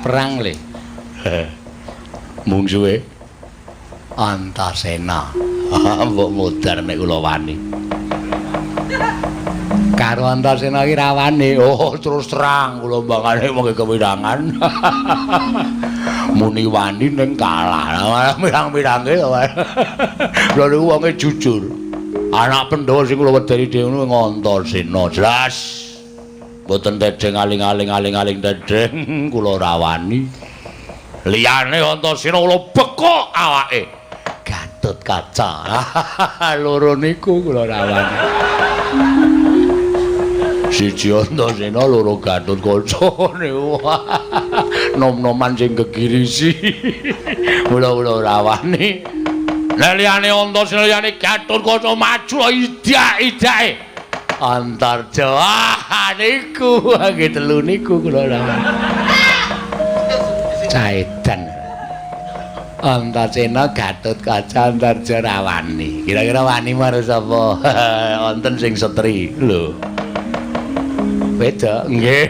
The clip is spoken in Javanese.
Perang le. Mungsuhe Antasena. Mbok modar nek kula wani. Karo Antasena iki rawani. Oh, terus terang kula mbangane mung kewirangan. Muni wani ning kalah. Mirang-mirange to. Lha niku wonge jujur. Anak Pandhawa sing kula wedeni dhewe Antasena. Jelas. Mboten tedheng aling-aling aling-aling tedheng kula rawani. Liyane Antasena kula bekok awake. Gatotkaca. Loro niku kula rawani. Siji Antasena, loro Gatotkaca niku. Nom-noman sing gegirisi. Mula kula rawani. Nek liyane Antasena liyane Gatotkaca maju idak-idake. Antarja. Ah niku nggih telu niku kula rawani. Caedan. Antasena, Gatotkaca, Antarja rawani. Kira-kira wani marang sapa? Wonten sing setri. Lho. Wedok. Nggih.